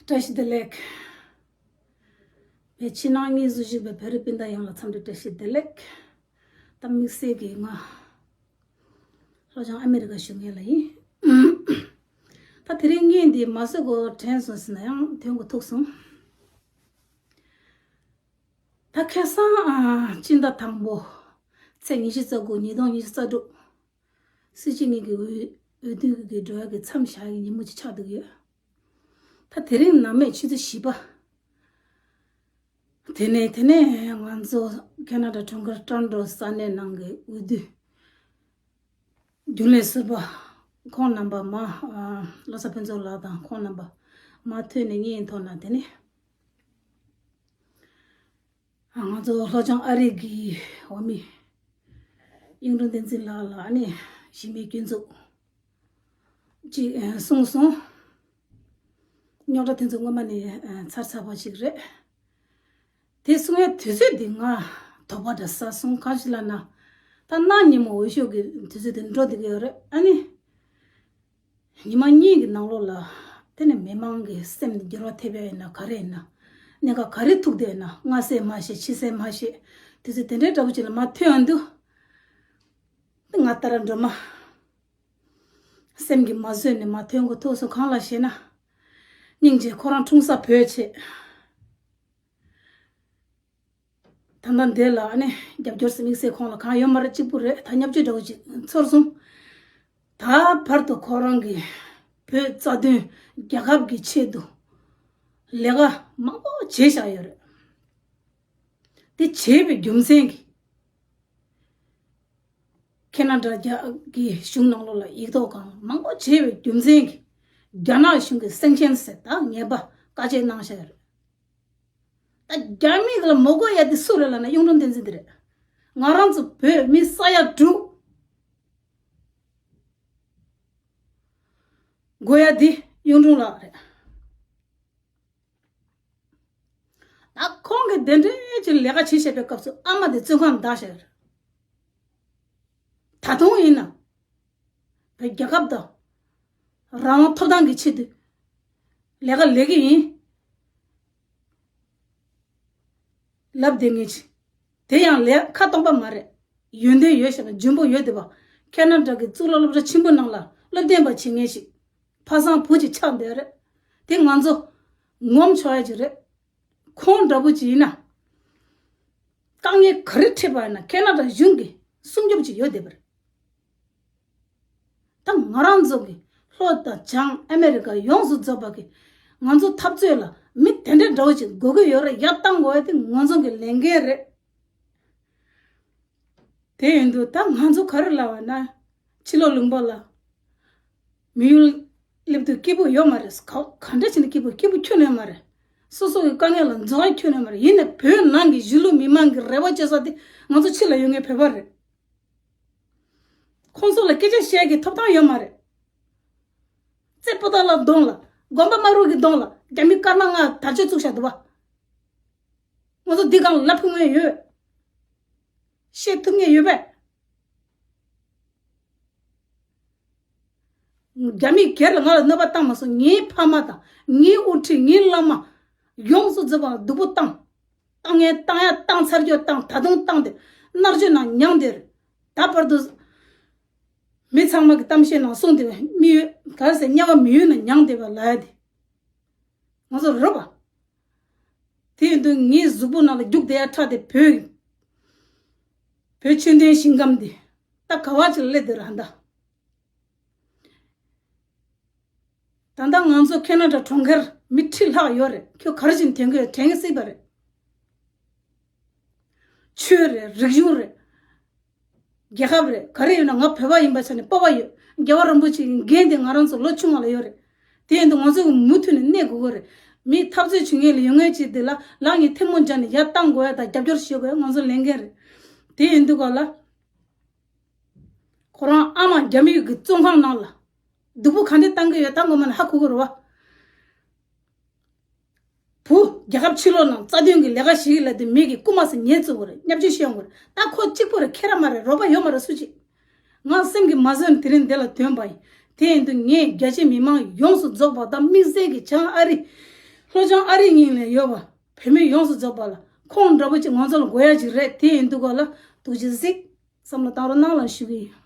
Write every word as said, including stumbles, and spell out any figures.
བཀྲ་ཤིས་བདེ་ལེགས། བོད་ཕྱི་ནང་གཉིས་སུ་བཞུགས་པའི་བོད་རིགས་སྤུན་ཟླ་ཡོངས་ལ་འཚམས་འདྲི་བཀྲ་ཤིས་བདེ་ལེགས། ད་དམིགས་བསལ་གྱིས་ང་ལྷོ་བྱང་ཨ་མི་རི་ཀ་བཞུགས་མཁན་ལ་ཡིན། ད་དེ་རིང་ངས་འདི་མ་བཟོས་གོ་དྲན་སོང་ཟེར་ན་ཡང་དོན་གོ་ཐུག་སོང་། ད་ཁ་སང་ཨ་སྤྱི་ཟླ་དང་པོ་ཚེས་ཉི་ཤུ་རྩ་དགུ་ཉིས་སྟོང་ཉི་ཤུ་རྩ་དྲུག་སྲིད་སྤྱི་གཉིས་ཀྱི་འོས་འོས་བསྡུ་གི་འགྲོ་ཡ་གི་མཚམས་བཞག་གི་ཉིན་མོ་ཅིག་ཆགས་འདུག་ཡོད། ད་དེ་རིང་ནང་མེད་ཆུ་ཚོད་བཞི་པ། དེ་ནས་དེ་ནས་ང་ཚོ་ཁེ་ན་ཌ་གྲོང་ཁྱེར་ཊོ་རོན་ཊོ་ས་གནས་ནང་གི་འོས་བསྡུ་རྒྱུན་ལས་ཟུར་པ་ཁོང་རྣམ་པ་མ་ཨ་བློ་བཟང་ཕུན་ཚོགས་ལགས་དང་ཁོང་རྣམ་པ་མ་ཐོན་ནས་ངའི་ཐོག་ན་དེ་ནས། ང་ཚོ་ལྷོ་བྱང་ཨ་རི་གི་འོས་མི་གཡུང་དྲུང་བསྟན་འཛིན་ལགས་ལ་ཨ་ནི་གཞི་མེད་སྐྱོན་འཛུགས་ཅིག་གསུངས་སོང་། རྙོག་དྲ་དེ་ཚོ་སྔོན་མ་ནས་ཚར་ཚར་བ་ཞིག་རེད། དེ་གསུང་ཡ་དུས་ཚོད་འདི་ང་དོགས་པ་འདྲ་ཟ་སོང་། གང་ཞིག་ལབ་ན་ད་གནངས་ཉིན་མོ་འོས་ཤོག་གི་དུས་ཚོད་དེ་འགྲོ་བསྡད་ཀྱི་ཡོད་རེད། ཨ་ནི། ཉི་མ་གཉིས་ཀྱི་ནང་ལོགས་ལ་དེ་ནི་མི་མང་གི་སེམས་འགྱུར་བ་ཐེབས་ཡ་ཡིན་ན་ག་རེ་ཡིན་ན། གནད་འགག་ག་རེ་ཐུག་བསྡད་ཡོད་ན་སྔ་སེ་མ་ཤེས་ཕྱི་སེ་མ་ཤེས། དུས་ཚོད་དེ་འདྲའི་འདྲ་པོ་ཅིག་ལ་མ་ཐོན་ཡོང་དུས། ང་ལྟར་འགྲོ་མ། སེམས་ཀྱིས་མ་བཟོད་ནས་མ་ཐོན་གོ་ཐུག་སོང་། གང་ལ་ཞེ་ན། སྙིང་རྗེ་ཁོ་རང་འཁྲུངས་ས་བོད་ཆེ། ད་ལྟ་འདི་ལ་ཨ་ནི་རྒྱབ་སྐྱོར་ཟེར་དམིགས་བསལ་ཁོང་ལ་གང་ཡོད་མ་རེད། གཅིག་པུ་རེད། ད་བརྙས་བཅོས་འདྲ་བོ་ཅིག་ཚོར་སོང་། ད་བར་དུ་ཁོ་རང་གིས་བོད་རྩ་དོན་རྒྱལ་ཁབ་ཀྱི་ཆེད་དུ་ལས་ཀ་མང་པོ་བྱས་བཞག་ཡོད་རེད། དེ་བྱས་པའི་རྒྱུ་མཚན་གྱིས་ཁེ་ན་ཌ་རྒྱ་གི་གཞུང་ནང་ལོགས་ལ་ཡིག་ཐོག་གང་མང་པོ་བྱས་པའི་རྒྱུ་མཚན་གྱིས་རྒྱ་ནག་གཞུང་གིས་སེང་ཆེན་ཟེར་ད་ངེས་པ་བཀའ་ཆད་གནང་བཞག་ཡོད་རེད། ད་རྒྱ་མི་ལ་མོ་དགོས་ཡ་དེ་སུ་རེད་ལབ་ན་གཡུང་དྲུང་བསྟན་འཛིན་དེ་རེད། ང་རང་ཚོ་བོད་མི་ས་ཡ་དྲུག་དགོས་ཡ་དེ་གཡུང་དྲུང་ལགས་རེད། ད་ཁོང་གིས་དེ་འདྲའི་ཅིག་ལས་ཀ་བྱེད་བཞིན་པའི་སྐབས་སུ་ཨ་མ་དེ་བཙོན་ཁང་བདག་བཞག་ཡོད་རེད། ད་དུང་ཡིན་ན། བོད་རྒྱལ་ཁབ་དང་། རང་དབང་ཐོབ་ཐང་གི་ཆེད་དུ་ལས་ཀ་ལས་ཀྱི་ཡིན། ལབ་བསྡད་མཁན་ཅིག་དེ་ཡང་ལས་ཁ་སྟོང་པ་མ་རེད། ཡོན་ཏན་ཡོད་ཤག་ན་འཇོན་པོ་ཡོད་བསྡད་པ། ཁེ་ན་ཌ་གི་གཙུག་ལག་སློབ་གྲྭ་ཆེན་པོ་ནང་ལ་སློབ་སྟོན་པ་བྱེད་མཁན་ཞིག་ཕ་བཟང་བུ་གཅིག་ཆགས་བསྡད་རེད། དེ་ང་ཚོ་ངོམ་ཆོག་ཡ་ཅིག་རེད། ཁོང་འདྲ་པོ་ཅིག་ཡིན་ན། དཀའ་ངལ་ག་རེ་འཕྲད་པ་ཡིན་ན་ཁེ་ན་ཌ་གཞུང་གིས་སྲུང་སྐྱོབ་ཅིག་ཡོད་བསྡད་པ་རེད། ད་ང་རང་ཚོ་གི་ལྷོ་དང་བྱང་ཨ་མེ་རི་ཀ་ཡོངས་སུ་རྫོགས་པ་གི་ང་ཚོ་འཐབ་རྩོད་ལ་མི་དེ་འདྲ་འདྲ་བོ་ཅིག་དགོས་ཀྱི་ཡོད་རེད། ཡར་བཏང་དགོས་ཡ་དེ་ང་ཚོ་གི་ལས་འགན་རེད། དེ་ཡིན་དུས་ད་ང་ཚོ་ག་རེ་ལབ་པ་ན། ཕྱི་ལོགས་ལུང་པ་ལ་མི་ཡུལ་སླེབས་དུས་སྐྱིད་པོ་ཡོད་མ་རེད། ག་ག་འདྲ་བྱས་ནས་སྐྱིད་པོ་སྐྱིད་པོ་ཁྱོན་ནས་ཡོད་མ་རེད། སོ་སོ་གི་དཀའ་ངལ་ལ་རྫོགས་ཡ་ཁྱོན་ནས་ཡོད་མ་རེད། ཡིན་ནའི་བོད་ནང་གི་གཞིས་ལུས་མི་མང་གི་རེ་བ་བཅོལ་ས་དེ་ང་ཚོ་ཕྱི་ལ་ཡོད་མཁན་བོད་པ་རེད། ཁོང་ཚོ་ལ་སྐད་ཆ་བཤད་ཀྱི་ཐོབ་ཐང་ཡོད་མ་རེད། རྩེ་པོ་ཏ་ལ་གདོང་ལ་དགོན་པ་དམར་པོ་གི་གདོང་ལ་རྒྱ་མི་སྐར་མ་ལྔ་དར་ལྕོག་བཙུགས་བཞག་འདུག་པ། ང་ཚོ་འདི་སྒང་ལ་ལབ་ཐུབ་མཁན་ཡོད། བཤད་ཐུབ་མཁན་ཡོད་པས། རྒྱ་མིས་སྒེར་ལ་ང་ལ་གནོད་པ་བཏང་མ་སོང་། ངའི་ཕ་མ་དང་ངའི་དབུ་ཁྲིད་ངའི་བླ་མ་ཡོངས་སུ་རྫོགས་པ་ལ་སྡུག་པོ་བཏང་། བཏང་ཡ་བཏང་ཡ་བཏང་ཚར་རྒྱུ་བཏང་། ད་དུང་བཏང་སྟེ་མནར་གཅོད་ནང་མྱངས་བསྡད་རེད། ད་བར་དུ་མི་ཚང་མ་གི་གཏམ་བཤད་ནང་གསུངས་བསྡད་པ། མི་ཡོད་ག་རེ་ཟེར། དམྱལ་བ་མི་ཡུལ་ནང་མྱངས་བསྡད་པ་ལབ་ཡ་དེ། ང་ཚོ་རོ་པ། དེ་ཡིན་དུས་ངའི་གཟུགས་པོ་ནང་ལ་རྒྱུག་བསྡད་ཡ་ཁྲག་དེ་བོད། བོད་ཆོས་ལྡན་ཞིང་ཁམས་འདི་ད་ག་བ་ཅིག་ལ་སླེབས་བསྡད་རེད་ད། ད་ལྟ་ང་ཚོ་ཁེ་ན་ཌ་གྲོང་ཁྱེར་མི་ཁྲི་ལྷག་ཡོད་རེད། ཁྱོད་ག་རེ་བྱས་ནས་དྲན་གི་ཡོད། དྲན་གི་སྲིད་པ་རེད། ཆོས་རེད། རིག་གཞུང་རེད། རྒྱལ་ཁབ་རེད། ག་རེ་ཡོད་ན་ང་བོད་པ་ཡིན་པའི་ཆ་ནས་སྤོབས་པ་ཡོད། རྒྱལ་བ་རིན་པོ་ཆེ་གི་འགན་དེ་ང་རང་ཚོ་ལོ་ཆུང་བ་ལ་ཡོད་རེད། དེ་ཡིན་དུས་ང་ཚོ་གི་མུ་མཐུད་ནས་གནས་དགོས་ཀྱི་རེད། མི་འཐབ་རྩོད་བྱེད་མཁན་ལ་ཡོད་མཁན་ཅིག་དེ་ལ་ལག་གཉིས་ཐལ་མོ་སྦྱར་ནས་ཡར་བཏང་དགོས་ཡ་དང་རྒྱབ་སྐྱོར་བྱེད་དགོས་ཡ་ང་ཚོ་ལས་འགན་རེད། དེ་ཡིན་དུས་ག་ལ། ཁོ་རང་ཨ་མ་རྒྱ་མི་གི་བཙོན་ཁང་ནང་ལ་སྡུག་པོ་ག་འདྲ་བཏང་གི་ཡོད་ད་ངོ་མ་ནས་ཧ་གོ་གི་རེད་བ། བུ་རྒྱལ་ཁབ་ཕྱི་ལོགས་ནང་རྩ་དོན་གྱི་ལས་ཀ་ཞིག་ལ་དེ་མི་གི་རྐུ་མ་ཟེར་ཉེས་བཙུགས་པ་རེད། བརྙས་བཅོས་ཤོར་ཡོང་གི་རེད། ད་ཁོ་གཅིག་པོ་རེད། ཁྱེད་རང་མ་རེད། རོགས་པ་ཡོད་མ་རེད་སུ་གཅིག་ང་སེམས་ཀྱིས་མ་བཟོད་ནས་དེ་རིང་འདི་ལ་ཐོན་པ་ཡིན། དེ་ཡིན་དུས་ངས་རྒྱ་ཆེ་མི་མང་ཡོངས་སུ་རྫོགས་པ་དང་དམིགས་བསལ་གྱི་བྱང་ཨ་རི་ ལྷོ་བྱང་ཨ་རི་གཉིས་ལ་ཡོད་པ་བོད་མི་ཡོངས་སུ་རྫོགས་པ་ལ་ཁོང་འདྲ་པོ་ཅིག་ང་ཚོ་ལ་དགོས་ཡ་ཅིག་རེད། དེ་ཡིན་དུས་ག་ལ་ཐུགས་རྗེ་གཟིགས་བསམ་བློ་བཏང་རོགས་གནང་ལ་ཞུ་གི་ཡིན།